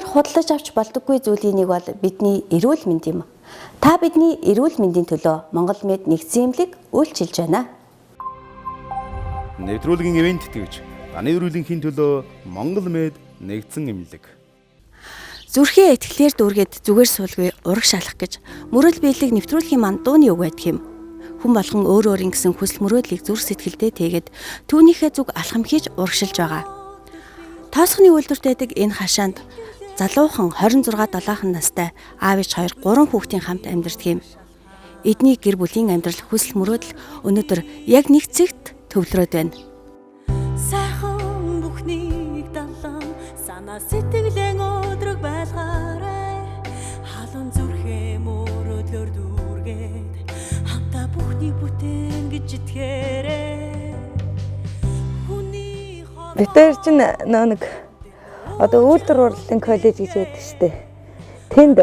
худалдаж авч болдоггүй зүйлийн нэг бол бидний эрүүл мэнд юм. Та бидний эрүүл мэндийн төлөө Монгол Мед нэгдсэн эмнэлэг үйлчилж байна. Нэвтрүүлгийн ивээн тэтгэгч таны эрүүлэнхийн төлөө Монгол Мед нэгдсэн эмнэлэг. Зүрхээ итгэлээр дүүргээд зүгээр суулгүй ураг шалах гэж мөрөл биелэг нэвтрүүлгийн манд дууны үг байдаг юм. Хүн болгон өөр өөрийн гэсэн хүсэл мөрөөдлийг зүрх сэтгэлдээ тэгээд түүнийхээ зүг алхам хийж урагшилж байгаа. Тоосхны үйлдвэрт байдаг энэ хашаанд залуухан 26 7 настай аав ээж 2 3 хүүхдийн хамт амьдардаг юм. Эдний гэр бүлийн амьдрал хүсэл мөрөөдөл өнөөдөр яг нэг цэгт төвлөрөөд байна. Сайхан бүхнийг далан санаа сэтгэлэн өдрөг байлгаарай. Халуун зүрхээ мөрөөдлөөр дүүргээд хамтаа бүхнийг бүтээн гэж итгээрэй. Хүний Бид хоёр чинь нөө нэг одоо үйлдвэр урлалын коллеж гэж байдаг штэ. Тэнд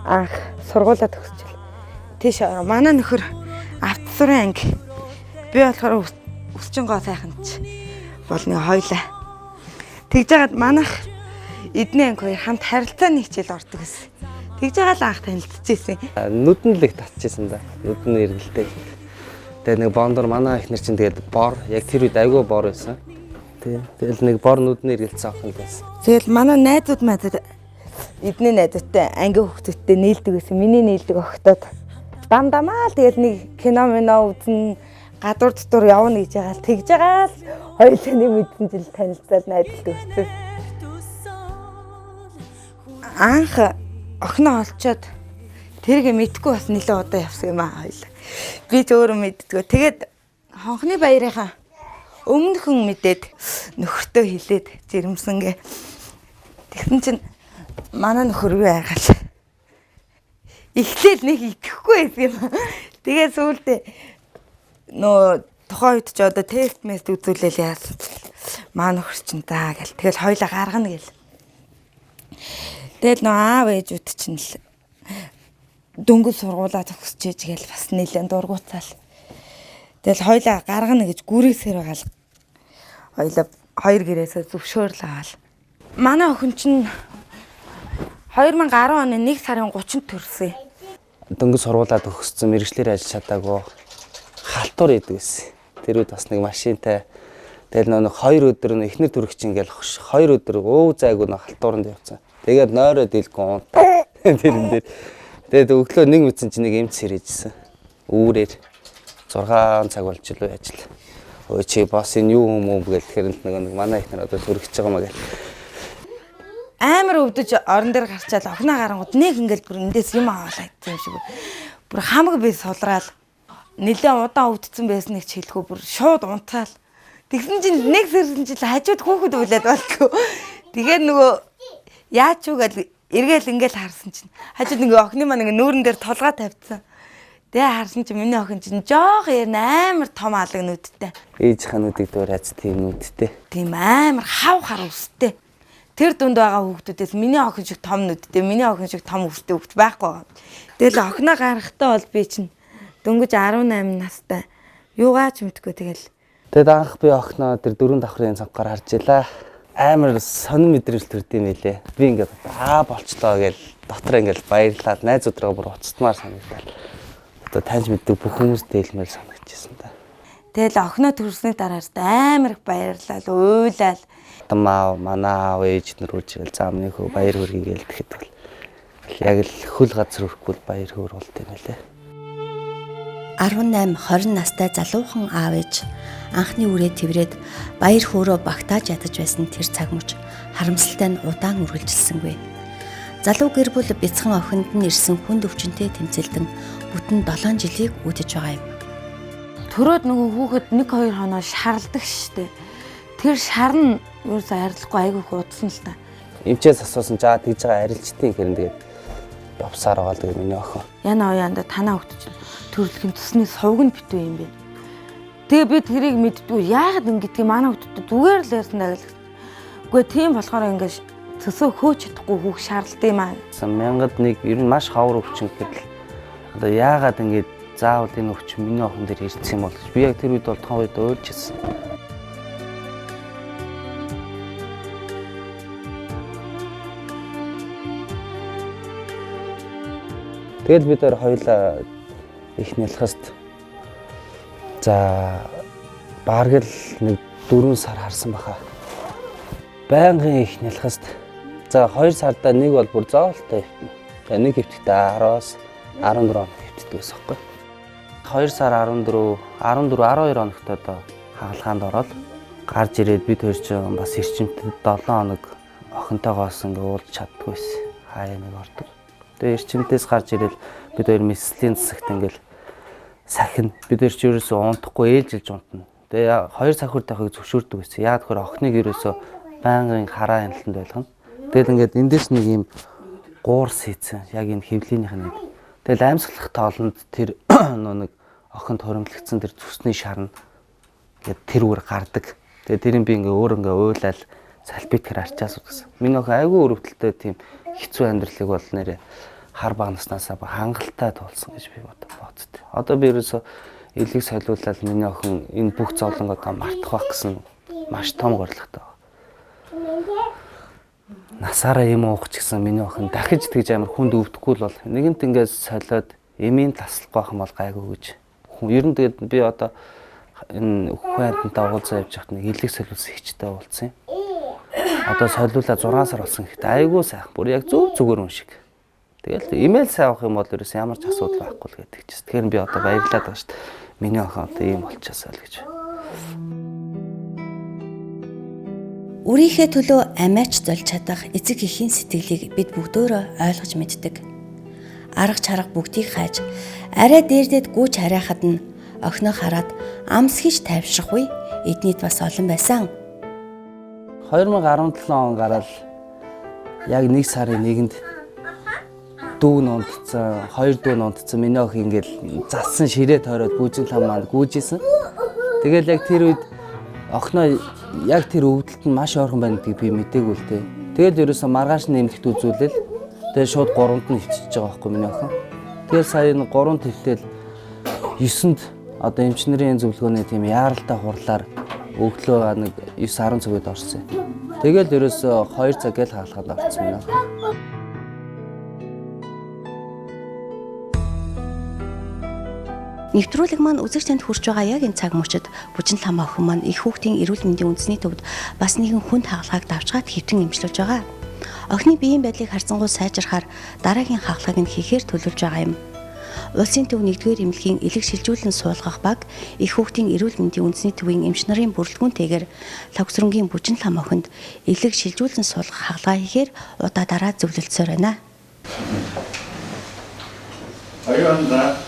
анх сургуулаа төгсчил. Тийш манай нөхөр автосурын анги. Би болохоор өсчин гоо сайхан ч бол нэг хоёлаа. Тэгж жагаад манайх эдний анги хоёр хамт харилцааны хичээл ордог гэсэн. Тэгж байгаа л анх танилцчихсэн. Нүдэн л их татчихсан да. Нүдэн эргэлтэй. Тэгээ нэг бондор манай их нар чинь тэгээд бор яг тэр үед айгүй бор байсан. Тий. Тэгэл нэг бор нүдэн эргэлцсэн охин байсан. Тэгэл манай найзууд майзууд эдний найзуудтай анги хүүхдүүдтэй нийлдэг байсан. Миний нийлдэг охтууд дам дамаа л тэгэл нэг кино мино үзэн гадуур дотор явна гэж байгаа л тэгж байгаа л хоёулаа нэг мэдсэн жил танилцаад найзалт өссөн. Анх охиноо олчоод тэрийг мэдгүй бас нэлээд удаа явсан юм аа хоёулаа. Би ч өөрөө мэддгөө. Тэгээд хонхны баярынхаа өмнөхөн мэдээд нөхөртөө хилээд жирэмсэнгээ. Тэгсэн чинь манай нөхөр юу айгаал. Эхлээл нэг итгэхгүй байсан юм. Тэгээ сүүлдээ нөө тухайн үед ч одоо тест мест үзүүлээл яасан. Маа нөхөр чинь даа гэл. Тэгэл хоёлаа гаргана гэл. Тэгэл нөө аав ээжүүд чинь л дөнгөж сургуулаа төгсчээж гэл бас нэлээд дургуутаал. Тэгэл хоёлаа гаргана гэж гүрээсээр байгаа л хоёлаа хоёр гэрээсээ зөвшөөрлөө аваал. Манай охин чинь 2010 оны 1 сарын 30-нд төрсөн. Дөнгөж сургуулаа төгссөн мэрэгчлэр ажиллаж чадаагүй халтур идэг гэсэн. Тэр үед бас нэг машинтай тэгэл нэг 2 өдөр нэг эхнэр төрөгч ингээл 2 өдөр өөв зайгүй нэг халтууранд явцсан. Тэгээд нойроо дийлгүй унтаа. Тэрэн дээр. Тэгээд өглөө нэг мэдсэн чинь нэг эмч сэрээжсэн. Үүрээр 6 цаг болж илүү ажил. Өө чи босс энэ юу юм уу гэл тэгэхээр нэг манай эхнэр одоо төрөгч байгаа маа гэл. Амар өвдөж орон дээр гарчаал охиноо гарангууд нэг ингээл бүр эндээс юм аваалаа гэсэн юм шиг. Бүр хамаг би сулраал. Нилээн удаан өвдсөн байсныг ч хэлэхгүй бүр шууд унтаал. Тэгсэн чинь нэг сэрсэн чинь хажууд хүүхэд үлээд болтгоо. Тэгээд нөгөө яач юу гэл эргээл ингээл харсан чинь хажууд ингээ охины маань ингээ нүүрэн дээр толгой тавьчихсан. Тэгээ харсан чинь миний охин чинь жоох ярина амар том алаг нүдтэй. Ээжийнхаа нүдийг дуурайц тийм нүдтэй. Тийм амар хав хар үстэй. Тэр дунд байгаа хүүхдүүдээс миний охин шиг том нүдтэй, миний охин шиг том үстэй хүүхд байхгүй байгаа. Тэгэл охиноо гаргахтаа бол би чинь дөнгөж 18 настай юугаа ч мэдгүй тэгэл. Тэгэд анх би охиноо тэр дөрөв давхрын цонхоор харж илаа. Амар сонин мэдрэмж төрд юм байлээ. Би ингээд аа болчлоо гэж дотор ингээд баярлаад найзууд руу бүр уцтмаар санагдал. Одоо таньж мэддэг бүх хүмүүст дэлмээр санагдчихсан да. Тэгэл охиноо төрсний дараа амар их баярлал, уйлал. Там аав, манай аав ээж нар үрж ирэл заа миний хөө баяр хөөргийг гээл тэгэхэд бол яг л хөл газар өрөхгүй баяр хөөр болт юм байлээ. 18 20 настай залуухан аав ээж анхны үрээ тэрврээд баяр хөөрөө багтааж ядаж байсан тэр цаг мөч харамсалтай нь удаан үргэлжилсэнгүй. Залуу гэр бүл бяцхан охинд нь ирсэн хүнд өвчнөд тэмцэлдэн бүтэн 7 жилийг үдэж байгаа юм. Төрөөд нөгөө хүүхэд 1 2 хоноо шаралдаг штэ. Тэр шар нь ерөөсөө арилахгүй айгүй их удсан л та. Эмчээс асуусан чи аа тэгж байгаа арилжтын хэрэн тэгээд явсаар байгаа л тэгээд миний охин. Яна ояанда танаа хүүхэд чинь төрөлхийн цусны сувг нь битүү юм бэ. Тэгээ би тэрийг мэддгүй яагаад ингэдгийг манай хүүхдүүд зүгээр л ярьсан даа гэл. Үгүй тийм болохоор ингээд цөсөө хөөч чадахгүй хүүх шаардлагатай юм аа. Мянгад нэг ер нь маш ховор өвчин гэхэд л одоо яагаад ингэж заавал энэ өвчин миний охин дээр ирсэн юм бол гэж би яг тэр үед бол тухайн үед уйлж ирсэн. Тэгэл бид хоёр хоёулаа их нялхаст за бараг л нэг 4 сар харсан баха. Байнгын их нялхаст за 2 сарда нэг бол бүр зоолтой хөвтнө. Тэгээ нэг хөвтөхдөө 10-аас 14 хоног хөвтдөг байсан байхгүй. 2 сар 14 14 12 хоногт одоо хагалгаанд ороод гарч ирээд бид хоёр чинь бас эрчимтэй 7 хоног охинтойгоос ингээ уулз чаддгүй байсан. Хаяа нэг ордог. Тэгээ эрчимтээс гарч ирэл бид хоёр мэслийн засагт ингээл сахина. Бид хоёр ч ерөөсөө унтахгүй ээлжилж унтна. Тэгээ хоёр сахиур тавихыг зөвшөөрдөг байсан. Яг тэгэхээр охиныг ерөөсөө байнгын хараа хяналтанд байлгана. Тэгэл ингээд эндээс нэг юм гуурс хийцэн. Яг энэ хөвлийнх нь. Тэгэл аимсгалах тоолонд тэр нөө нэг охинд хуримтлагдсан тэр зүсний шарна ингээд тэр үр гардаг. Тэгээ тэрийг би ингээ өөр ингээ уйлал салбитгэр арчаас үтгсэн. Миний охин айгүй өрөвдөлтөй тийм хэцүү амьдралыг бол нэрээ хар баг наснаасаа хангалттай туулсан гэж би боддоо. Одоо би ерөөсөө элийг солиулаад миний охин энэ бүх зовлонг одоо мартах байх гэсэн маш том горилготой байна. Насаараа юм уух ч гэсэн миний охин дахиж тэгж амар хүнд өвдөхгүй л бол нэгэнт ингээд солиод эмийн таслахгүй байх юм бол гайгүй гэж. Хүн ер нь тэгээд би одоо энэ хүн амьтантай уулзаа явж байхад нэг элийг солиулсан хичтэй уулзсан юм. Одоо солиулаа 6 сар болсон гэхдээ айгүй сайхан. Бүр яг зөв зүгээр хүн шиг. Тэгэл имэйл сайн авах юм бол ерөөс ямар ч асуудал байхгүй л гэдэг чинь. Тэгэхээр би одоо баярлаад байгаа шүү дээ. Миний охин одоо ийм болчихсоо л гэж. Үрийнхээ төлөө амиач золж чадах эцэг эхийн сэтгэлийг бид бүгдөөрөө ойлгож мэддэг. Арга чарга бүгдийг хайж арай дээрдээд гүйж харайхад нь охиноо хараад амс хийж тайвшрах үе эднийд бас олон байсан. 2017 он гараад яг 1 сарын 1-нд дүү нунтцсан, хоёр дүү нунтцсан. Миний охин ингээл зассан ширээ тойроод гүйжин лам маань гүйжсэн. Тэгэл яг тэр үед охиноо яг тэр өвдөлт нь маш ойрхон байна гэдгийг би мдээгүй л дээ. Тэгэл ерөөсө маргааш нь эмнэлэгт үзүүлэл тэгэл шууд 3-нд нь хөвчөж байгаа байхгүй миний охин. Тэгэл сая энэ 3-нд хөвтөл 9-нд одоо эмч нарын зөвлөгөөний тийм яаралтай хурлаар өглөө нэг 9 10 цагт орсон. Тэгэл ерөөсө 2 цаг гэл хаалхад орсон миний охин. Нэвтрүүлэг маань үзэгч танд хүрч байгаа яг энэ цаг мөчид Бүжин лам охин маань их хүүхдийн эрүүл мэндийн үндэсний төвд бас нэгэн хүнд хагалгааг давчгаад хэвтэн эмчлүүлж байгаа. Охины биеийн байдлыг харцангуй сайжрахаар дараагийн хагалгааг нь хийхээр төлөвлөж байгаа юм. Улсын төв 1-р эмнэлгийн элэг шилжүүлэн суулгах баг их хүүхдийн эрүүл мэндийн үндэсний төвийн эмч нарын бүрэлдэхүүнтэйгээр Лхагвсрэнгийн Бүжин лам охинд элэг шилжүүлэн суулгах хагалгаа хийхээр удаа дараа зөвлөлдсөөр байна. Оюунда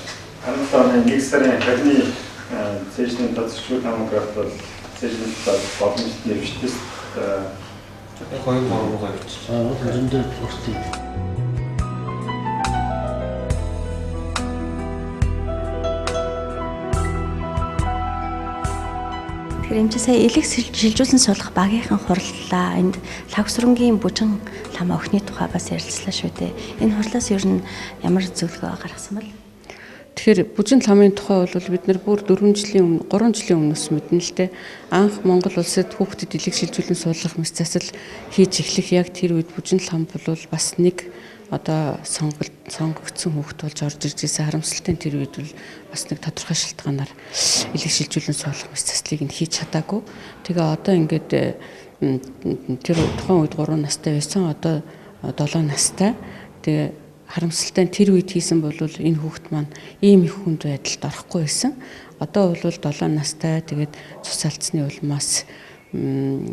17 оны 1 сарын 20-ны цээжний тооцогчгүй томограф бол цээжний боломжтой нэвчтэс 2 3 руугаа явчих. Аа зөндөө урт. Тэгэхээр энэ чинь сая элэг шилжүүлэн суулгах багийнхан хурлаа. Энд Лхагвсрэнгийн Бүжин лам охины тухай бас ярилцлаа шүү дээ. Энэ хурлаас ер нь ямар зөвлөгөө гаргасан бол? Тэгэхээр Бүжин ламын тухай бол бид нар бүр 4 жилийн өмнө 3 жилийн өмнөөс мэднэ л дээ. Анх Монгол улсад хүүхдэд элэг шилжүүлэн суулгах мэс засал хийж эхлэх яг тэр үед Бүжин лам бол бас нэг одоо сонгогдсон хүүхд болж орж ирж байсан. Харамсалтай нь тэр үед бол бас нэг тодорхой шалтгаанаар элэг шилжүүлэн суулгах мэс заслыг нь хийж чадаагүй. Тэгээ одоо ингээд тэр тухайн үед 3 настай байсан. Одоо 7 настай. Тэгээ харамсалтай нь тэр үед хийсэн бол энэ хүүхд маань ийм их хүнд байдалд орохгүй байсан. Одоо бол 7 настай тэгээд цус алдсны улмаас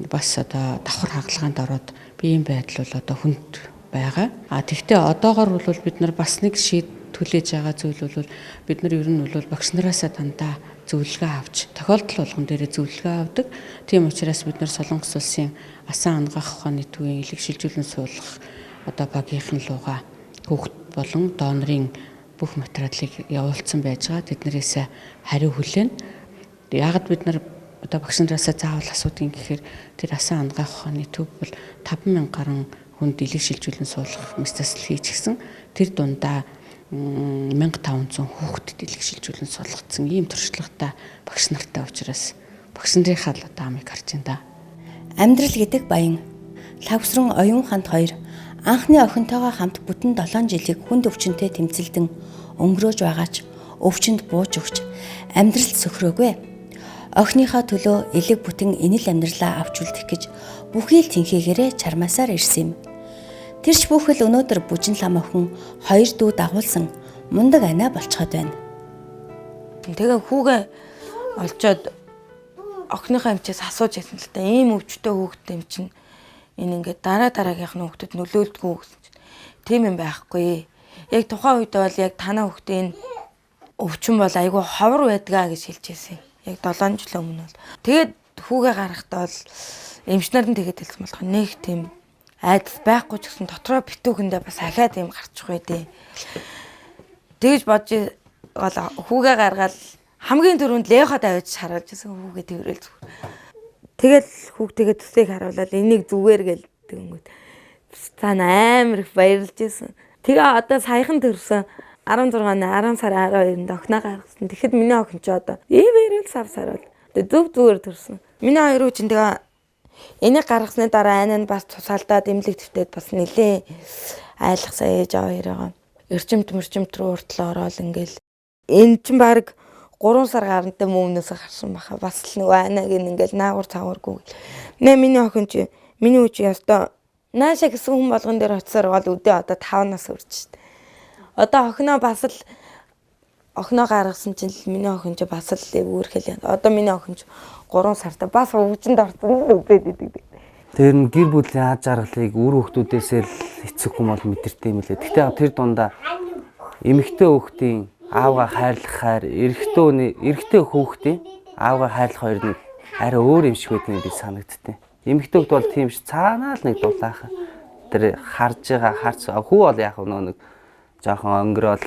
бас одоо давхар хагалгаанд ороод биеийн байдал бол одоо хүнд байгаа. А тэгвэл одоогор бол бид нар бас нэг шийд түлээж байгаа зүйл бол бид нар ер нь бол багш нараасаа дандаа зөвлөгөө авч тохиолдол болгон дээрээ зөвлөгөө авдаг. Тийм учраас бид нар Солонгос улсын асан анагаах ухааны төвийн элэг шилжүүлэн суулгах одоо багийнхан лугаа хүүхд болон донорын бүх материалыг явуулсан байж байгаа. Тэднэрээс хариу хүлээн. Ягд бид нар одоо багш нараасаа заавал асуудаг юм гэхээр тэр асан анагаах ухааны төв бол 5000 гаруй хүнд элэг шилжүүлэн суулгах мэс засал хийж гисэн. Тэр дундаа 1500 хүүхдэд элэг шилжүүлэн суулгацсан ийм туршлагатай багш нартай учраас багш нарынхаа л одоо амыг харж байна да. Амьдрал гэдэг баян. Лхагвсрэн оюун ханд хоёр Анхны охинтойгоо хамт бүтэн 7 жилийг хүнд өвчнөд тэмцэлдэн өнгөрөөж байгаа ч өвчнөд бууж өгч амьдралд сөхрөөгүй. Охиныхоо төлөө элэг бүтэн энэл амьдралаа авч үлдэх гэж бүхий л тэнхийгээрээ чармаасаар ирсэн юм. Тэр ч бүхэл өнөөдөр Бүжин лам охин хоёр дүү дагуулсан мундаг анаа болцоход байна. Тэгээ хүүгээ олчоод охиныхоо эмчээс асууж байсан л та, ийм өвчтөй хүүхдтэй юм чинь энэ ингээд дараа дараагийнх нь хүүхдэд нөлөөлдгөө гэсэн чинь тийм юм байхгүй. Яг тухайн үед бол яг танаа хүүхдийн өвчин бол айгүй ховор байдгаа гэж хэлж байсан. Яг 7 жилийн өмнө бол. Тэгээд хүүгээ гаргахтаа бол эмч нар нь тэгээд хэлсэн болох нэг тийм айдас байхгүй ч гэсэн дотроо битүүхэндээ бас ахаад юм гарчих вэ дээ. Тэгж бодож бол хүүгээ гаргаад хамгийн түрүүнд Леход авч харуулж байсан хүүгээ тэрэл зүгээр. Тэгэл хүүхдтэйгээ төсийг харуулаад энийг зүгээр гэл тэгэнгүүт цаана амар их баярлж байсан. Тэгээ одоо саяхан төрсөн 16 оны 10 сарын 12-нд охиноо гаргасан. Тэгэхэд миний охин ч одоо ийм эрэл сав сарвал. Тэгээ зөв зүгээр төрсөн. Миний хоёр хүн чинь тэгээ энийг гаргасны дараа айн нь бас тусаалдаад эмнэлэг твтээд бас нилээ айлгасаа ээж аваа хоёроо эрчимт мөрчимт рүү уртлаа ороод ингээл энэ чинь баг 3 сар гарантай мөмнөөс гарсан баха. Бас л нөгөө айнаг ингээл наагур цаагуургүй. Нэ миний охин чи миний үе чи ёстой нааша гэсэн хүн болгон дээр очисоор бол өдөө одоо 5 нас хүрч шít. Одоо охиноо бас л охиноо гаргасан чинь л миний охин чи бас л үүрхэл. Одоо миний охин чи 3 сартай бас өвчөнд орсон л үзээд идэг. Тэр нь гэр бүлийн аз жаргалыг үр хүүхдүүдээсээ л эцэг хүн бол мэдэрдэг юм лээ. Гэхдээ тэр дундаа эмэгтэй хүүхдийн аавгаа хайрлах хайр, эрэгтэй хүүхдийн аавгаа хайрлах хоёр нэг арай өөр юм шиг байдгийг би санагдтыг. Эмэгтэй хүүхд бол тийм ш цаанаа л нэг дулаахан. Тэр харж байгаа харц хүү бол яг нөө нэг жоохон өнгөрөөл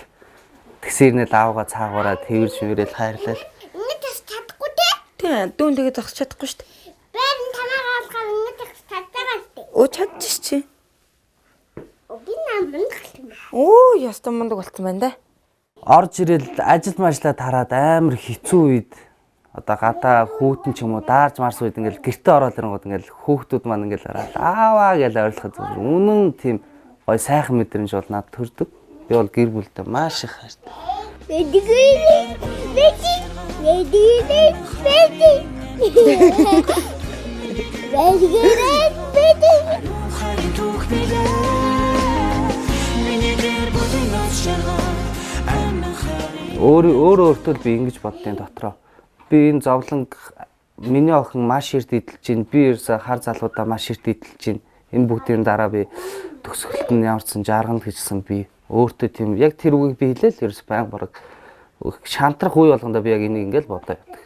тэгсэрнэл аавгаа цаагаараа тэрж мөрөл хайрлал. Ингэж бас чадахгүй те. Тийм дүүн тэгээ зогсож чадахгүй шүү дээ. Бэр тамаагаа алгаар ингэж зогсож чаддаг шүү дээ. Өө чадчих чи. Би нам мундаг болсон байна. Оо ястан мундаг болсон байна да. Орж ирэл ажил мажлаа тараад амар хэцүү үед одоо гадаа хүүтэн ч юм уу даарж марс үед ингээл гэртээ ороод ирэнгууд ингээл хүүхдүүд маань ингээл хараад ааваа гэж ойрлоход зүгээр үнэн тийм гой сайхан мэдрэмж бол надад төрдөг. Би бол гэр бүлдээ маш их хайртай. Өөр өөртөө л би ингэж боддیں дотроо. Би энэ зовлон миний охин маш эрт эдэлж чинь, би ерөөсө хар залуудаа маш эрт эдэлж чинь. Энэ бүгдийн дараа би төгсгөлт нь ямар ч сан жаргана гэжсэн би өөртөө тийм яг тэр үгийг би хэлээл ерөөс баян бараг шантрах үе болгондоо би яг энийг ингээл бодоо явдаг.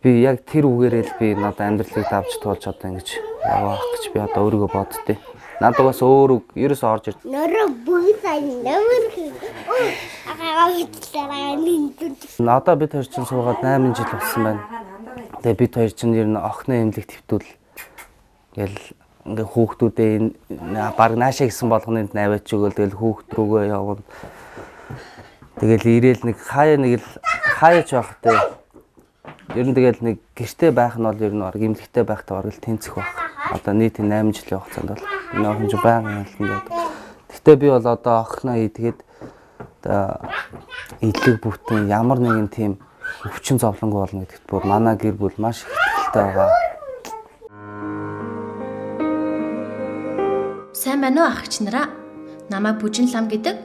Би яг тэр үгээрээ л би надад амьдралыг давж туулж одоо ингэж яваах гэж би одоо өөрийгөө боддتي. Надад бас өөр үг ерөөс орж ирд. Нөрөө бүгд нэмэр. Одоо бид хоёр чинь суугаад 8 жил болсон байна. Тэгээ бид хоёр чинь ер нь охины эмнэлэг твтүүл ингээл ингээ хүүхдүүдээ баг наашаа гэсэн болгонд наваач өгөөл тэгэл хүүхд рүүгээ явна. Тэгэл ирээл нэг хаяа нэг л хаяач байх те. Ер нь тэгэл нэг гэрте байх нь бол ер нь баг эмнэлэгтэй байхтай бараг л тэнцэх байх. Одоо нийт 8 жилийн хугацаанд бол энэ охин чинь байнгын хялтанд явдаг. Гэхдээ би бол одоо охиноо ийдгээд одоо элэг бүтэн ямар нэгэн тийм өвчин зовлонгүй болно гэдэгт бүр манай гэр бүл маш их итгэлтэй байгаа. Сайн байна уу ах эгч нараа? Намайг Бүжин лам гэдэг.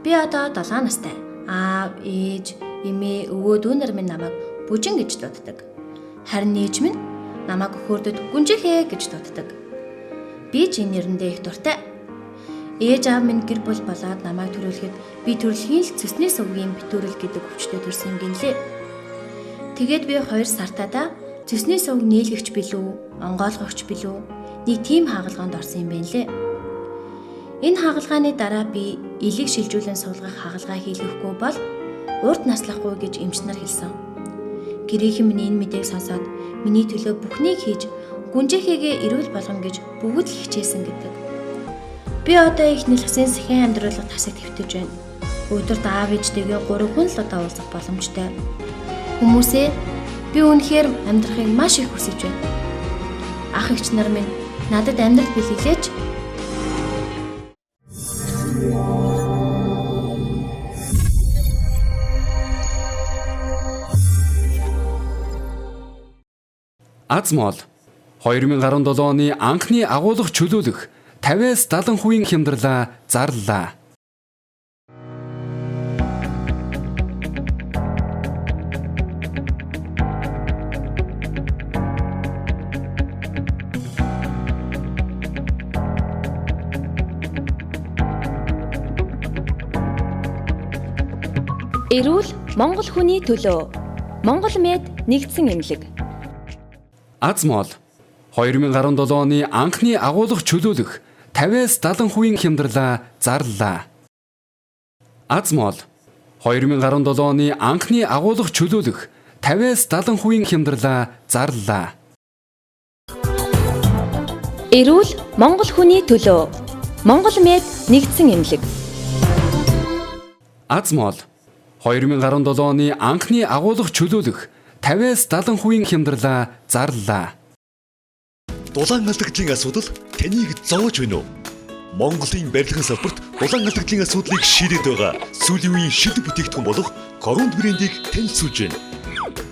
Би одоо 7 настай. Аав, ээж, эмээ, өвөө дүү нар минь намайг Бүжин гэж дууддаг. Харин ээж минь намайг өхөрдөд Гүнжихээ гэж дууддаг. Би ч энэ нэрэндээ их дуртай. Ээж аав минь гэр бүл болоод намайг төрүүлэхэд би төрөлхийн л цөсний сувгийн битүүрэл гэдэг өвчтөй төрсөн юм гинлээ. Тэгээд би 2 сартаадаа цөсний сувг нийлгэгч билүү, онгойлгогч билүү нэг тийм хагалгаанд орсон юм байна лээ. Энэ хагалгааны дараа би элэг шилжүүлэн суулгах хагалгаа хийлгэхгүй бол урд наслахгүй гэж эмч нар хэлсэн. Гэрийнхэн минь энэ мэдээг сонсоод миний төлөө бүхнийг хийж Гүнжихээгээ эрүүл болгоно гэж бүгд л хичээсэн гэдэг. Би одоо их нэлхсэн сэхэн амьдруулга тасаг твтэж байна. Өдөрт аав ээжтэйгээ 3 хүн л удаа уулзах боломжтой. Хүмүүсээ би үнэхээр амьдрахыг маш их хүсэж байна. Ах эгч нар минь надад амьдрал бэлгэлээч. Азмол 2017 оны анхны агуулга чөлөөлөх 50-аас 70% хямдралаа зарлалаа. Эрүүл Монгол хүний төлөө. Монгол мед нэгдсэн эмнэлэг. Азмол 2017 оны анхны агуулга чөлөөлөх 50-аас 70% хямдралаа зарлалаа. Азмол 2017 оны анхны агуулга чөлөөлөх 50-аас 70% хямдралаа зарлалаа. Эрүүл Монгол хүний төлөө. Монгол мед нэгдсэн эмнэлэг. Азмол 2017 оны анхны агуулга чөлөөлөх 50-аас 70% хямдралаа зарлалаа. Дулаан алдагдлын асуудал таныг зовоож байна уу? Монголын барилгын салбарт дулаан алдагдлын асуудлыг шийдээд байгаа сүүлийн үеийн шилдэг бүтээгдэхүүн болох Корунд брендийг танилцуулж байна.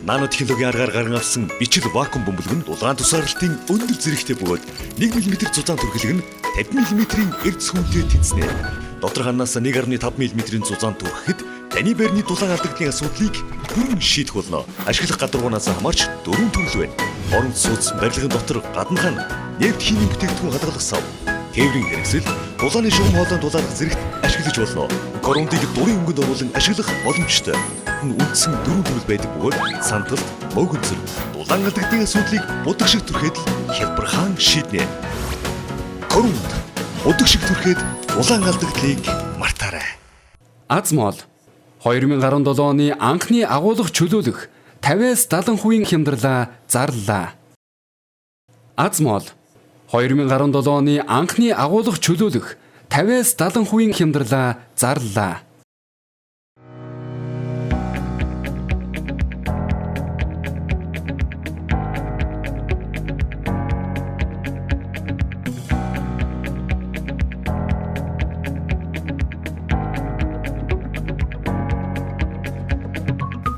Нано технологийн аргаар гаран авсан бичил вакуум бөмбөлөг нь дулаан тусгаарлалтын өндөр зэрэгтэй бөгөөд 1 мм зузаан түрхлэг нь 50 мм-ийн эрдэс хүнтэй тэнцнэ. Дотор ханаас 1.5 мм-ийн зузаан түрхэхэд таны байрны дулаан алдагдлын асуудлыг бүрэн шийдэх болно. Ашиглах гадаргуунаас хамаарч 4 төрөл байна. Оронт сууц, барилгын дотор гадна хан нефть химийн бүтээгдэхүүн хадгалах сав, тээврийн хэрэгсэл, дулааны шугам хоолойн дулаалах зэрэгт ашиглаж болно. Корундыг дурын өнгөнд оруулан ашиглах боломжтой. Үндсэн 4 төрөл байдаг бөгөөд сандалт, мөөгөнцөр, дулаан алдагдлын асуудлыг будаг шиг түрхэд л хялбархан шийднэ. Корунд будаг шиг түрхэд дулаан алдагдлыг мартаарай. Азмол 2017 оны анхны агуулга чөлөөлөх 50-аас 70% хямдралаа зарлалаа. Азмол 2017 оны анхны агуулга чөлөөлөх 50-аас 70% хямдралаа зарлалаа.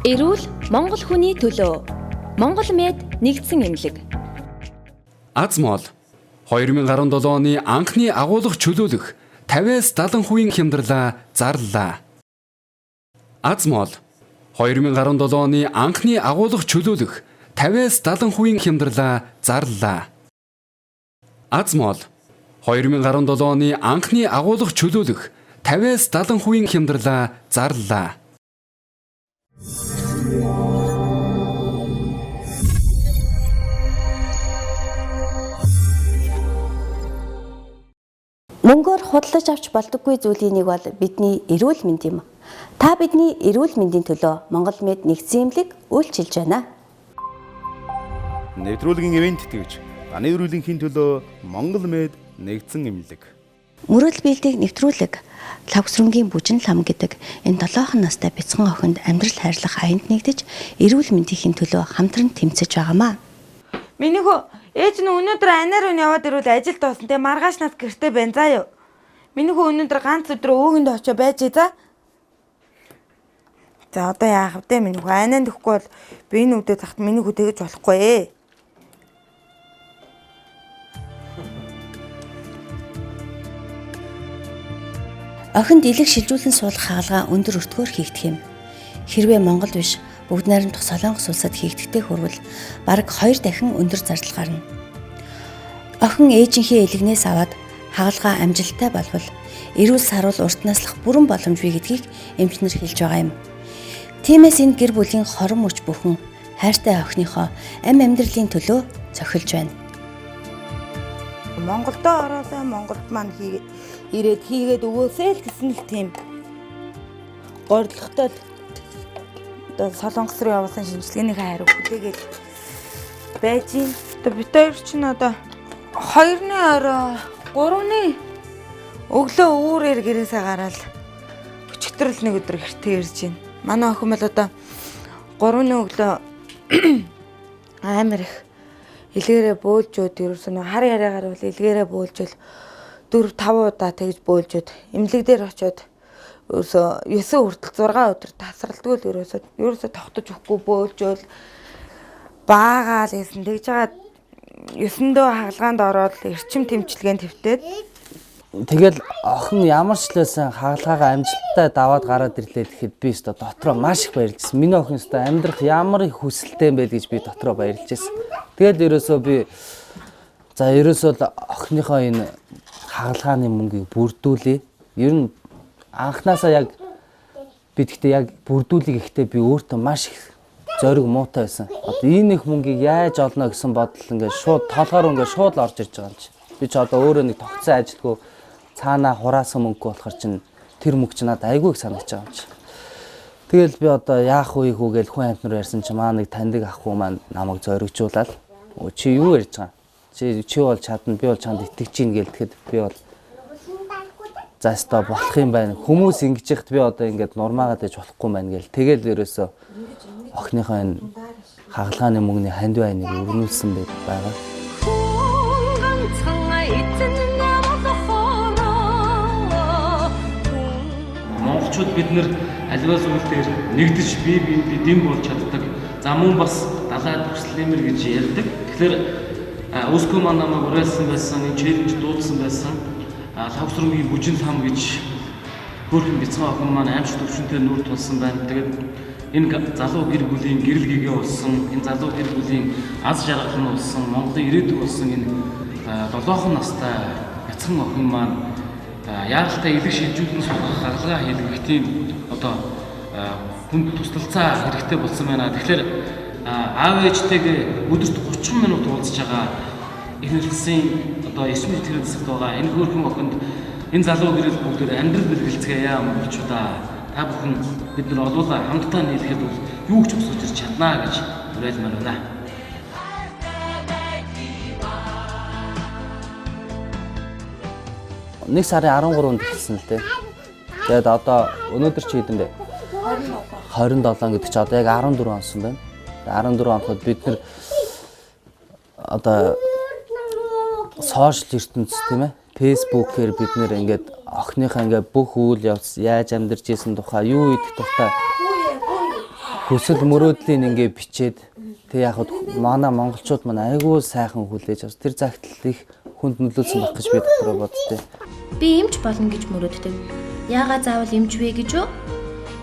Эрүүл Монгол хүний төлөө. Монгол мед нэгдсэн эмнэлэг. Азмол 2017 оны анхны агуулга чөлөөлөх 50-аас 70% хямдралаа зарлалаа. Азмол 2017 оны анхны агуулга чөлөөлөх 50-аас 70% хямдралаа зарлалаа. Азмол 2017 оны анхны агуулга чөлөөлөх 50-аас 70% хямдралаа зарлалаа. Мөнгөөр худалдаж авч болдоггүй зүйлийн нэг бол бидний эрүүл мэнд юм. Та бидний эрүүл мэндийн төлөө Монгол мед нэгдсэн эмнэлэг үйлчилж байна. Нэвтрүүлгийн ивээн тэтгэгч таны эрүүлэнхийн төлөө Монгол мед нэгдсэн эмнэлэг. Мөрөл биелдэг нэвтрүүлэг Лхагвсрүнгийн Бүжин лам гэдэг энэ 7 настай бяцхан охинд амьдрал хайрлах аянд нэгдэж эрүүл мэндийн төлөө хамтран тэмцэж байгаамаа. Миний хөө ээж нь өнөөдөр анаар өн яваад ирвэл ажил дуусна. Тэгээ маргааш нас гэртээ байна заа юу. Миний хөө өнөөдөр ганц өдөр өвгөнд очоо байж за. За одоо яах вэ миний хөө анаа нөхгүй бол би энэ үдээ тахт миний хөө тэгэж болохгүй ээ. Охинд элэг шилжүүлэн суулгах хагалгаа өндөр өртгөөр хийгдэх юм. Хэрвээ Монгол биш бүгд найрамдах Солонгос улсад хийгдэхтэй хөрвөл бараг 2 дахин өндөр зардал гарна. Охин ээжийнхээ элэгнээс аваад хагалгаа амжилттай болвол эрүүл саруул урт наслах бүрэн боломжгүй гэдгийг эмчнэр хэлж байгаа юм. Тиймээс энэ гэр бүлийн хорон мөч бүхэн хайртай охиныхоо амь амьдралын төлөө цохилж байна. Монголдо ороосоо Монголд маань хийгээд ирээд хийгээд өгөөсэй л гэсэн л тийм горилготой л одоо Солонгос руу явуулсан шинжилгээнийхээ хариу хүлээгээд байж гин. Одоо бид хоёр чинь одоо 2-ны орой 3-ны өглөө үүрээр гэрээсээ гараад өчигдөр л нэг өдөр гэртээ ирж гин. Манай охин бол одоо 3-ны өглөө амар их илгээрээ бөөлжөөд ерөөсөө нөө хар яриагаар бол илгээрээ бөөлжөөл 4 5 удаа тэгж бөөлжөөд эмнэлэг дээр очиод ерөөсөө 9 хүртэл 6 өдөр тасралтгүй л ерөөсөө тогтож өгөхгүй бөөлжөөл Баагаа л хийсэн. Тэгж жагаад 9-ндөө хагалгаанд ороод эрчим тэмцэлгээнд твтээд Тэгэл охин ямар ч л байсан хагалгаагаа амжилттай даваад гараад ирлээ гэхэд би өстө дотроо маш их баярлжсэн. Миний охин өстө амьдрах ямар их хүсэлтэй юм бэ гэж би дотроо баярлж байсан. Тэгэл ерөөсөө би за ерөөсөө л охиныхоо энэ хагалгааны мөнгийг бүрдүүлээ. Ер нь анханасаа яг би тэгтээ яг бүрдүүлэх гэхдээ би өөртөө маш их зориг муутай байсан. Одоо энэ их мөнгийг яаж олно гэсэн бодол ингээд шууд толгоор ингээд шууд л орж ирж байгаа юм чи. Би ч одоо өөрөө нэг тогтсон ажилгүй цаанаа хураасан мөнгө болохоор чинь тэр мөнгө чинь надад айгүй их санагдаж байгаа юм чи. Тэгэл би одоо яах вэ хүү гэж хүн амтнаар ярьсан чи маа нэг таньдаг ах хүү маань намайг зоригжуулаад чи юу ярьж байгаа? Чи бол чадна, би бол чамд итгэж гин гэлтэхэд би бол за өстой болох юм байна. Хүмүүс ингэж яхад би одоо ингээд нурмаагаад ээж болохгүй маань гэл. Тэгэл ерөөсөө охиныхоо энэ хагалгааны мөнгөний хандив айныг өрнүүлсэн байгаа. Монголчууд бид нэр аливаа зүйл дээр нэгдэж бие биендээ дэм болж чаддаг. За мөн бас далай төгслөмөр гэж ярьдаг. Тэгэхээр Өскөө маань намайг уриалсан байсан, энэ челленж дуудсан байсан. Лхагвсрүнгийн бүжин лам гэж хөөрхөн бяцхан охин маань аимшиг төвшөнтэй нүүр тулсан байна. Тэгээд энэ залуу гэр бүлийн гэрэл гэгээ болсон, энэ залуу гэр бүлийн аз жаргал нь болсон, Монголын ирээдүй болсон энэ 7 настай бяцхан охин маань яаралтай элэг шилжүүлэн суулгах хагалгаа хийлгэх тийм одоо хүнд тусалцаа хэрэгтэй болсон байна. Тэгэхээр аав ээжтэйгээ өдөрт 30 минут уулзж байгаа эхнэрсэн одоо 9 мэд засагт байгаа энэ хөөрхөн охинд энэ залуу гэрэл бүгдээр амьдрал бэлгэлцгээе монголчуудаа. Та бүхэн бид нар олуулаа хамтдаа нийлэхэд бол юу ч босгож ирч чаднаа гэж уриалмаар байна. Нэг сарын 13-нд эхэлсэн л дээ. Тэгээд одоо өнөөдөр чи хэдэн бэ? 27 гэдэг чи одоо яг 14 онсон байна. 14 оноход бид нар одоо сошиал ертөнц тийм ээ. Facebook-ээр бид нэр ингээд охиныхаа ингээд бүх үйл явц яаж амьдарч исэн тухай, юу идэх тухай хүсэл мөрөөдлийн ингээд бичээд тэг яг манай монголчууд маань айгүй сайхан хүлээж авсан. Тэр загтал их хүнд нөлөөлсөн байх гэж би дотроо боддتي. Би эмч болно гэж мөрөөддөг. Яагаад заавал эмч вэ гэж үү?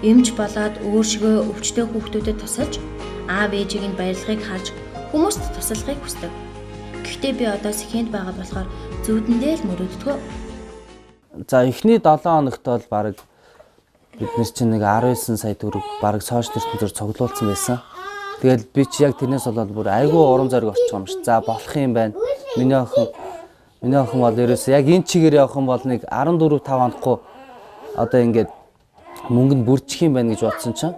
Эмч болоод өөршгөө өвчтөе хүүхдүүдэд тусалж, аав ээжийг нь баярлахыг харж хүмүүст туслахыг хүсдэг. Гэхдээ би одоо сэхэнд байгаа болохоор зүүдэндээ л мөрөөддөг. За эхний 7 хоногт бол бараг бид нар чинь нэг 19 сая төгрөг бараг сошиал ертөнцөөр цуглуулсан байсан. Тэгэл би чи яг тэрнээс болоод бүр айгүй урам зориг орчих юм ш. За болох юм байна. Миний охин бол ерөөсөө яг энэ чигээр явах юм бол нэг 14 5 хонохгүй одоо ингээд мөнгө нь бүрчих юм байна гэж бодсон чинь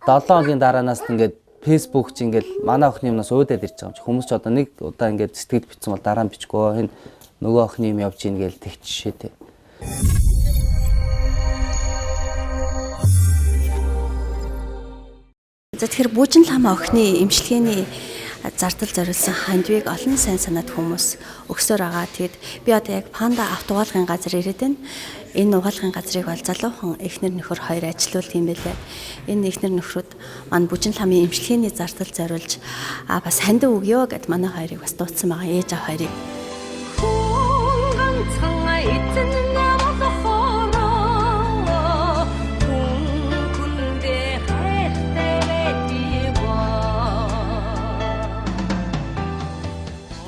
7 хоногийн дараанаас ингээд Facebook чи ингээд манай охины юмнаас уудаад ирж байгаа юм чи. Хүмүүс ч одоо нэг удаа ингээд сэтгэл бичсэн бол дараа нь бичгүй. Энэ нөгөө охины юм явж ийн гээл тэг жишээ те. За тэгэхээр Бүжин лам охины эмчилгээний зардал зориулсан хандвыг олон сайн санаад хүмүүс өгсөөр байгаа. Тэгэд би одоо яг Панда авто угаалгын газар ирээд байна. Энэ угаалгын газрыг бол залуухан эхнэр нөхөр хоёр ажилуулдаг юм байлээ. Энэ эхнэр нөхрүүд маань Бүжин ламын эмчилгээний зардал зориулж бас хандив өгөө гэд манай хоёрыг бас дуудсан байгаа. Ээж аав хоёрыг.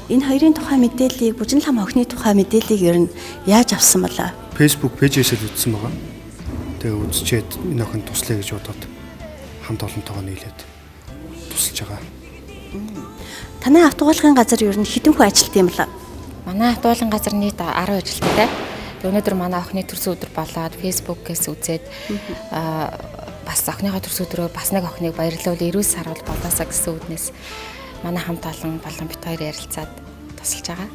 Энэ хоёрын тухай мэдээллийг, Бүжин лам охины тухай мэдээллийг ер нь яаж авсан болоо? Facebook пэйжээс л үзсэн байгаа. Тэгээ үзчихэд энэ охин туслая гэж бодоод хамт олонтойгоо нийлээд тусалж байгаа. Танай автоугаалгын газар ер нь хэдэн хүн ажилтсан юм болоо? Манай автоугаалгын газар нийт 10 ажилттай. Өнөөдөр манай охины төрсөн өдөр болоод Facebook-ээс үзээд бас охиныхоо төрсөн өдрөөр бас нэг охиныг баярлуул, эрүүл саруул болоосаа гэсэн үднээс манай хамт олон болон бит хоёр ярилцаад тусалж байгаа.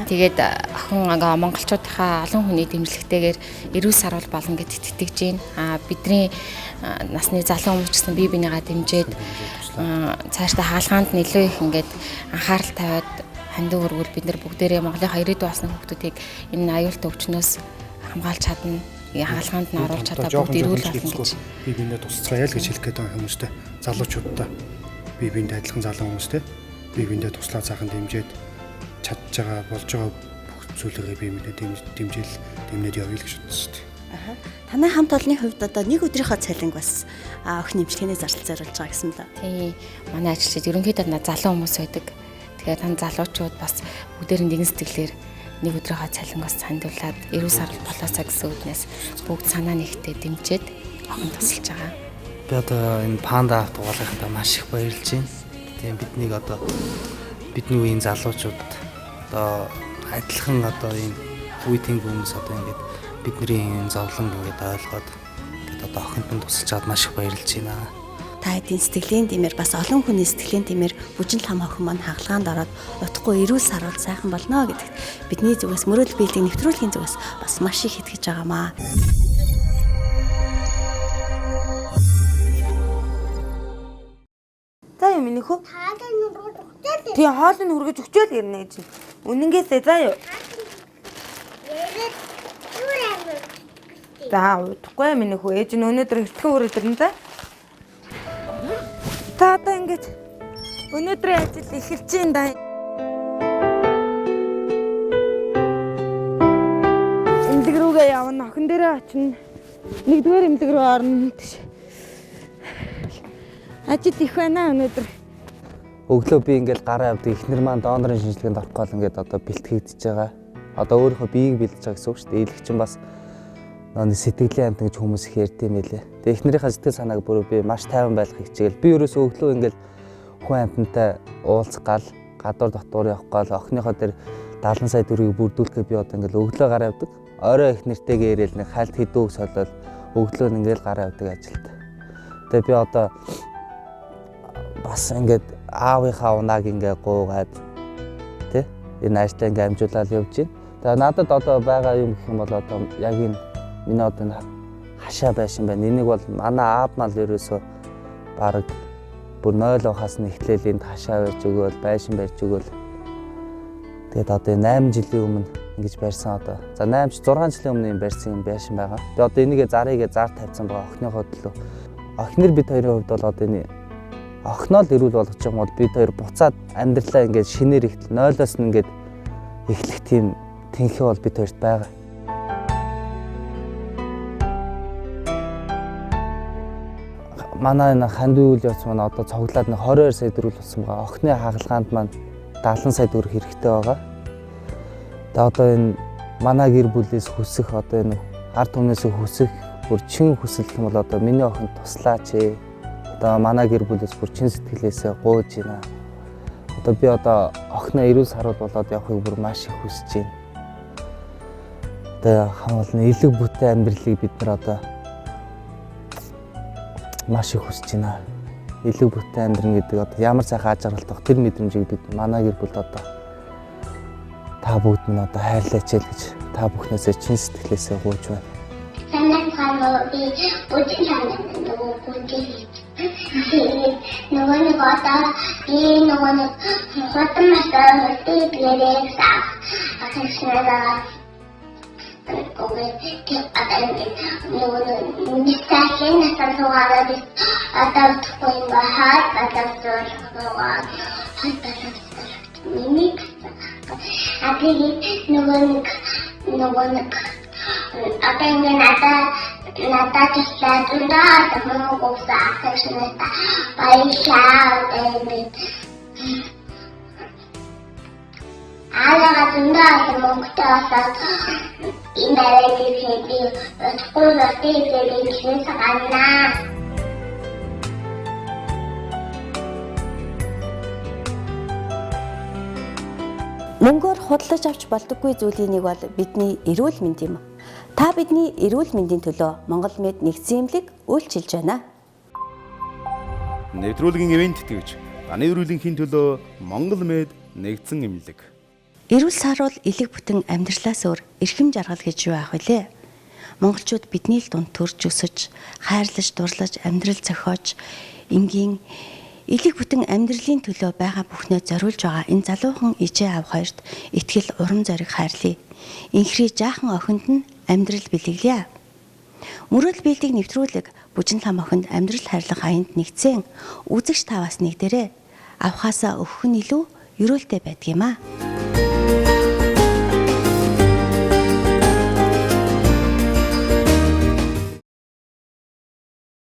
Тэгээд охин ингээ монголчуудынхаа олон хүний дэмжлэгтэйгээр эрүүл саруул болно гэдэгт итгэж байна. Бидний насны залуу хүмүүс ч гэсэн бие биенийгаа дэмжиж цаашдаа хаалгаанд нь илүү их ингээд анхаарал тавиад хандив өргөл бид нар бүгдээрээ Монголынхаа ирээдүй болсон хүүхдүүдийг энэ аюултай өвчнөөс хамгаалж чадна. Хаалгаанд нь оруулж чадаа бүгд эрүүл болно гэж бие биенээ тусалцгаая л гэж хэлэх гээд байгаа хүмүүстэй залуучуудаа Бие биендээ адилхан залуу хүмүүстэй бие биендээ туслаа цаахан дэмжиж чадж байгаа болж байгаа бүх зүйлээ бие биендээ дэмжээл дэмнээд явъя л гэж бодсон шүү дээ. Аха. Танай хамт олонны хувьд одоо нэг өдрийнхөө цалинг бас охин эмчилгээний зардал зориулж байгаа гэсэн л. Тий. Манай ажилчид ерөнхийдөө залуу хүмүүс байдаг. Тэгэхээр тань залуучууд бас бүгдээр нэгэн сэтгэлээр нэг өдрийнхөө цалинг бас сандуулаад эрүүл сарвал болоосаа гэсэн үднээс бүгд санаа нэгтээ дэмжиж охин тусалж байгаа. Би одоо энэ панда авто угаалгахтаа маш их баярлж байна. Тийм биднийг одоо бидний үеийн залуучууд одоо адилхан одоо энэ үеийн хүмүүс одоо ингээд бидний энэ зовлон ингээд ойлгоод ингээд одоо охинд нь тусалж чад маш их баярлж байна. Та хэдийн сэтгэлийн дэмэр бас олон хүний сэтгэлийн дэмэр бүжин лам охин маань хагалгаанд ороод утгагүй эрүүл сарвал сайхан болно гэдэгт бидний зүгээс мөрөөдөл биелэг нэвтрүүлгийн зүгээс бас маш их итгэж байгаамаа. За юм минь хөө. Тий хоол нь хүргэж өгчөөл ирнэ гэж. Үнэнгээсээ заа юу. За удахгүй минь хөө ээж нь өнөөдөр эртхэн хүрээд ирнэ за. Та одоо ингэж өнөөдрийн ажил эхэлж байна да. Эмнэлэг рүүгээ явна, охин дээрээ очино. Нэгдүгээр эмнэлэг рүү орно. Ажил их байна өнөөдөр. Өглөө би ингээл гараа явдаг. Эхнэр маань донорын шинжилгээнд орох гол ингээд одоо бэлтгэгдэж байгаа. Одоо өөрийнхөө биеийг бэлдэж байгаа гэсэн үг шүү дээ. Ийлэг чинь бас нэг сэтгэлийн амт гэж хүмүүс их ярьд юм байлээ. Тэгээ эхнэрийнхээ сэтгэл санааг бүр би маш тайван байлгах хичээл. Би ерөөсөө өглөө ингээл хүн амтантай уулзах гал, гадуур дотуур явах гал, охиныхоо дээр 70 сая төгрөгийг бүрдүүлэхэд би одоо ингээл өглөө гараа явдаг. Орой эхнэртэйгээ ирээл нэг хальт хэдүүг солиод өглөө нь ингээл гараа явдаг ажилд. Тэгээ би одоо бас ингээд аавынхаа унааг ингээ гуугаад тий энэ ажлаа ингээ амжуулаад явж байна. Тэгээ надад одоо байгаа юм гэх юм бол одоо яг энэ миний одоо энэ хашаа байшин байна. Энийг бол манай аав мал ерөөсөө бараг бүр 0 ухаас нь эхлээл энд хашаа барьж өгөөл, байшин барьж өгөөл. Тэгээд одоо энэ 8 жилийн өмнө ингэж барьсан одоо. За 8 ч 6 жилийн өмнө юм барьсан юм байшин байгаа. Тэгээд одоо энийгээ зарыгээ зар тавьсан байгаа охиныхоо төлөө. Охинор бид хоёрын хувьд бол одоо энэ охиноо л эрүүл болгож байгаа бол бид хоёр буцаад амьдралаа ингээд шинээр эхлэл нойлоос нь ингээд эхлэх тийм тэнхээ бол бид хоёрт байгаа. Манай энэ хандив үйл явц маань одоо цуглаад нэг 22 сая төгрөг болсон байгаа. Охины хагалгаанд маань 70 сая төгрөг хэрэгтэй байгаа. Тэгээ одоо энэ манай гэр бүлээс хүсэх одоо энэ ард түмнээс хүсэх бүр чин хүсэл гэх юм бол одоо миний охин туслаач ээ. Одоо манай гэр бүлээс бүр чин сэтгэлээсээ гуйж байна. Одоо би одоо охиноо эрүүл саруул болоод явахыг бүр маш их хүсэж байна. Одоо хамгаал нь элэг бүтэй амьдралыг бид нар одоо маш их хүсэж байна. Элэг бүтэй амьдрна гэдэг одоо ямар сайхан аз жаргалтай тэр мэдрэмжийг бид манай гэр бүлд одоо та бүгд минь одоо хайрлаач л гэж та бүхнээсээ чин сэтгэлээсээ гуйж байна. Санаа би бүжин чанаа нөгөө гүнжээ хийсэн. Нөгөө нэг одоо би нөгөө нэг хутан масаа хөлтэй гэсэн ахшнараа Аавыгаа зөндөө олон мөнгөтэй болоод энэ арай би удахгүй болтой гэдэг хэлээс гарнаа. Мөнгөөр худалдаж авч болдоггүй зүйлийн нэг бол бидний эрүүл мэнд юм. Та бидний эрүүл мэндийн төлөө Монгол Мед нэгдсэн эмнэлэг үйлчилж байна. Нэвтрүүлгийн ивент тэтгэвч Даны эрүүлэнхийн төлөө Монгол Мед нэгдсэн эмнэлэг. Эрүүл саруул элэг бүтэн амьдралаас өөр эрхэм жаргал гэж юу аах вүлээ? Монголчууд бидний л дунд төрж өсөж, хайрлаж, дурлаж, амьдрал зохиож, энгийн элэг бүтэн амьдралын төлөө байгаа бүхнээ зориулж байгаа энэ залуухан ижээ ав хоёрт итгэл урам зориг хайрлая. Инхри жаахан охинд нь амьдрал бэлэглэе. Мөрөөдөл биелдэг нэвтрүүлэг Бүжин лам охинд амьдрал хайрлах аянд нэгдсэн үзэгч таваас нэг дээрээ авахаасаа өгөх нь илүү ерөөлтэй байдаг юм аа.